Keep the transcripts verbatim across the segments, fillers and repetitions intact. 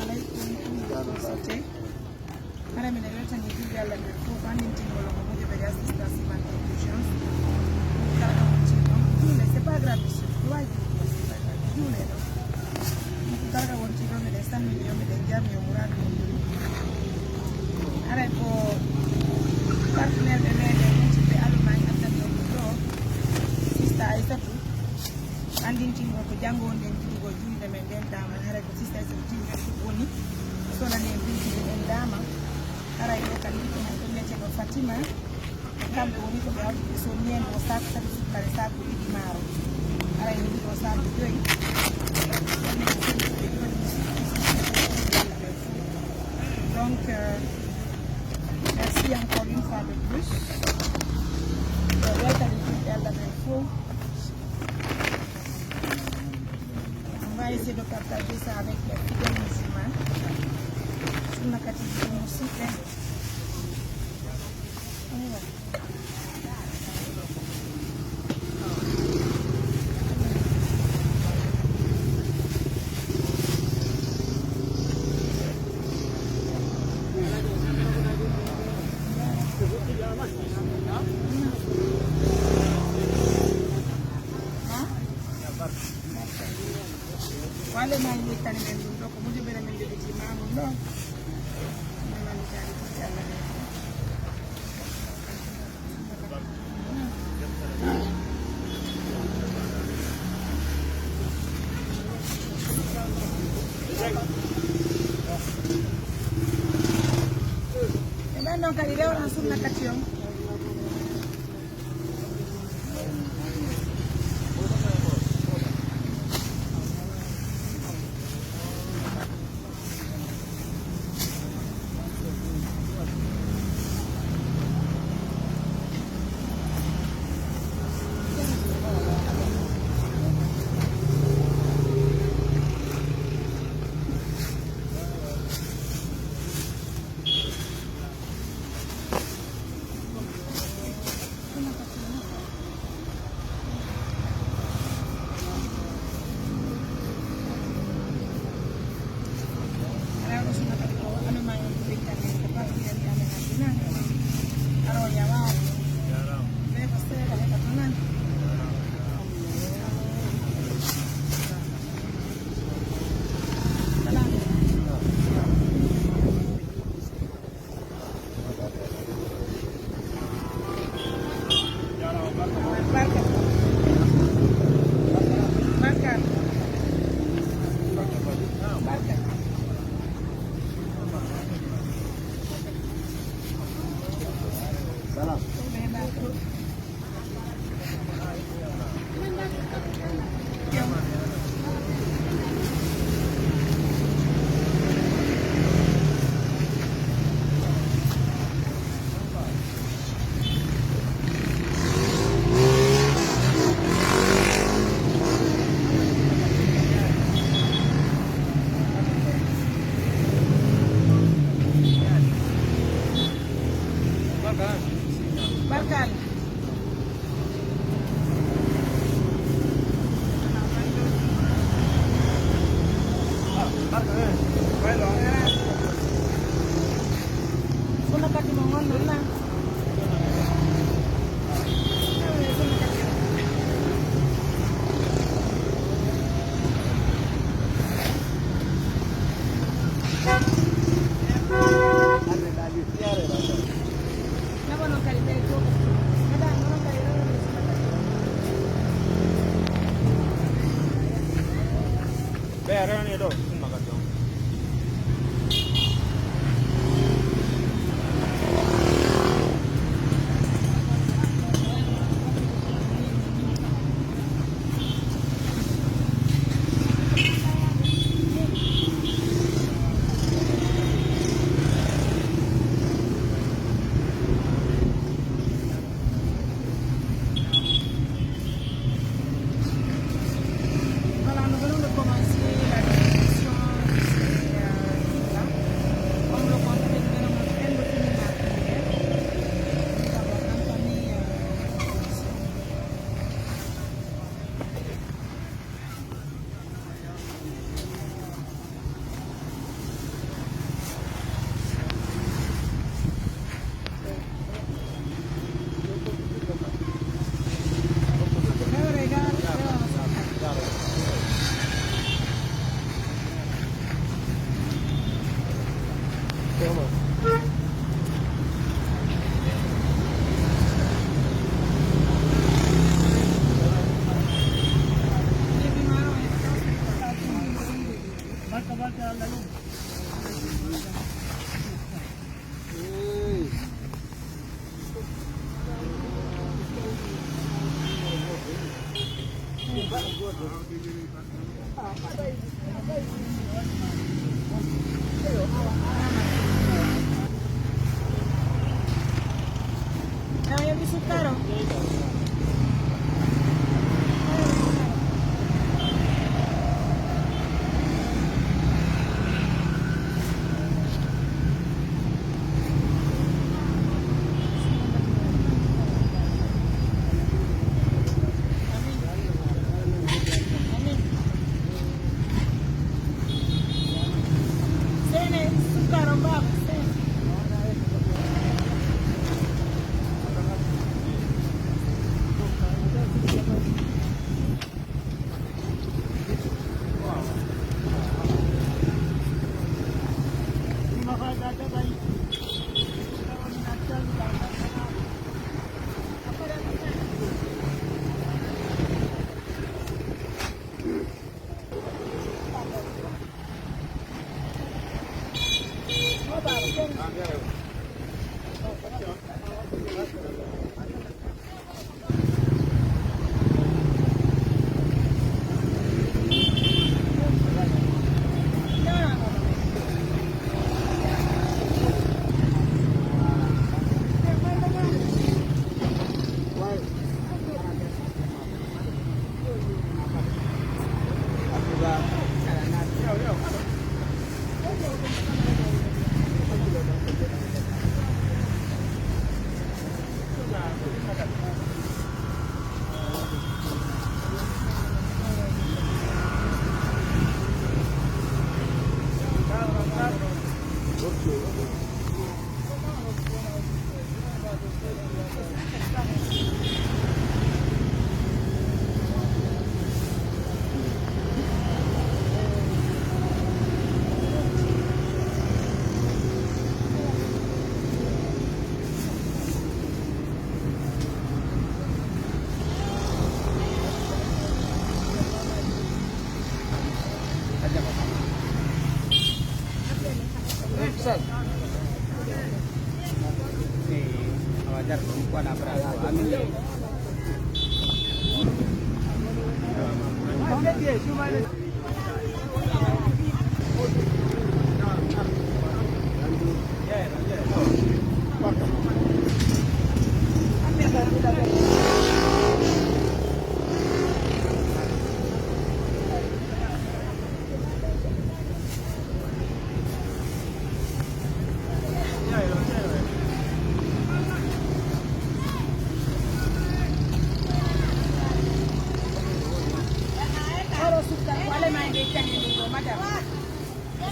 Alaikum, sosai. Hara miɗo weltani julɓe Allah ɓe fof, ko anndintingol on ko moƴƴo ɓe assistance humanitaire d'urgence. Kala ka wonti ɗon, juule, c'est pas grave, monsieur. Ko waajibi ko, juule ɗo. Kala ka wonti ɗon, miɗen salmini on, miɗen jarni on, muraadu mon. Haray ko partenaire ɓe meɗen, musidɓe Allemagne, addani on ɗum ɗo, Sista Aysatu. Anndintingol ko janngo wonɗen juulugol juulde men nden daamal, haray ko Sista Aysatu T V ɗum woni. Sonani en bintude ɗen daamal. Haray ɗo ka liɗɗo men ɗo wiyeteeɗo Fatima. Ko kamɓe woni ko ɓe hawti ɓe sonni en ɗo saaku tati sukkare, saaku ɗiɗi maaro. Haray woni ɗo saaku joyi. Donc, euh, merci encore une fois de plus. Euh, welcome to Elder Fof. On va essayer de partager ça avec les fidèles musulmans. Sunna Kati Musulmans. On y va. Wale maa ngi tani men ɗum ɗo ko mujjuɓe men jogitii maamun ɗo. Nde man tani ko Allah. E ɓen ɗon kadi rewran sunna kati on. Barkal. Ɓe a rewani ɗo, ɗum maga ɗon.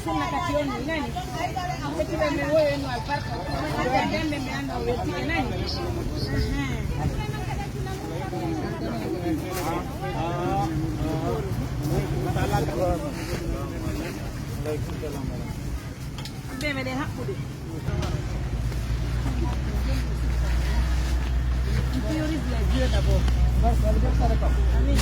Sunna kati on ni nani? Eti ɓe men woyo en no albarka. Ɓe men anda o weltike nani? Ɓe meɗen haɓɓude. On priorise les vieux d'abord. Amin.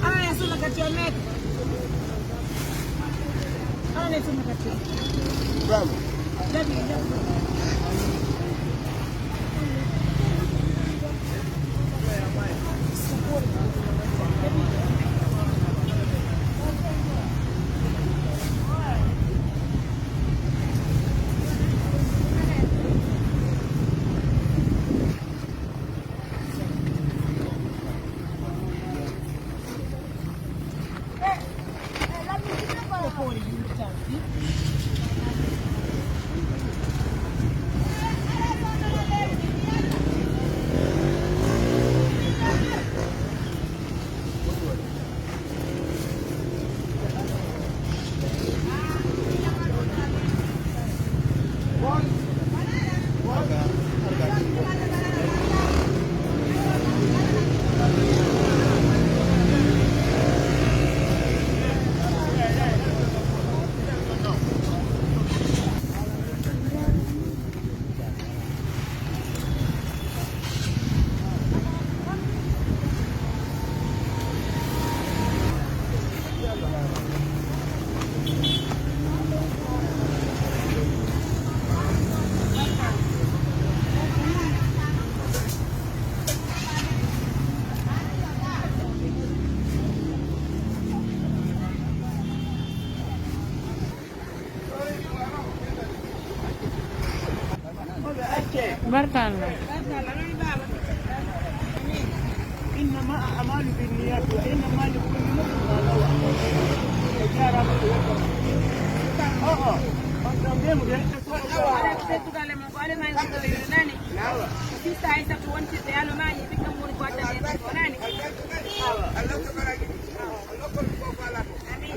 Ala en sunna kati on neɗɗo. Ala en sunna kati on. Bravo. Jabi, jabi. Barkalla. Innama a'malu binniyat wa innama likulli imri'in ma nawa. E jaaraama ko welcome. O'o, on ɗon memu de. Awa, ko teddugale mon, ko alemaani ko ɗo nani. Ko sista Aysatu wontirde alemaani, ɓiɗɗo mum woni ko addani en ɗo nani. Awa. Amin.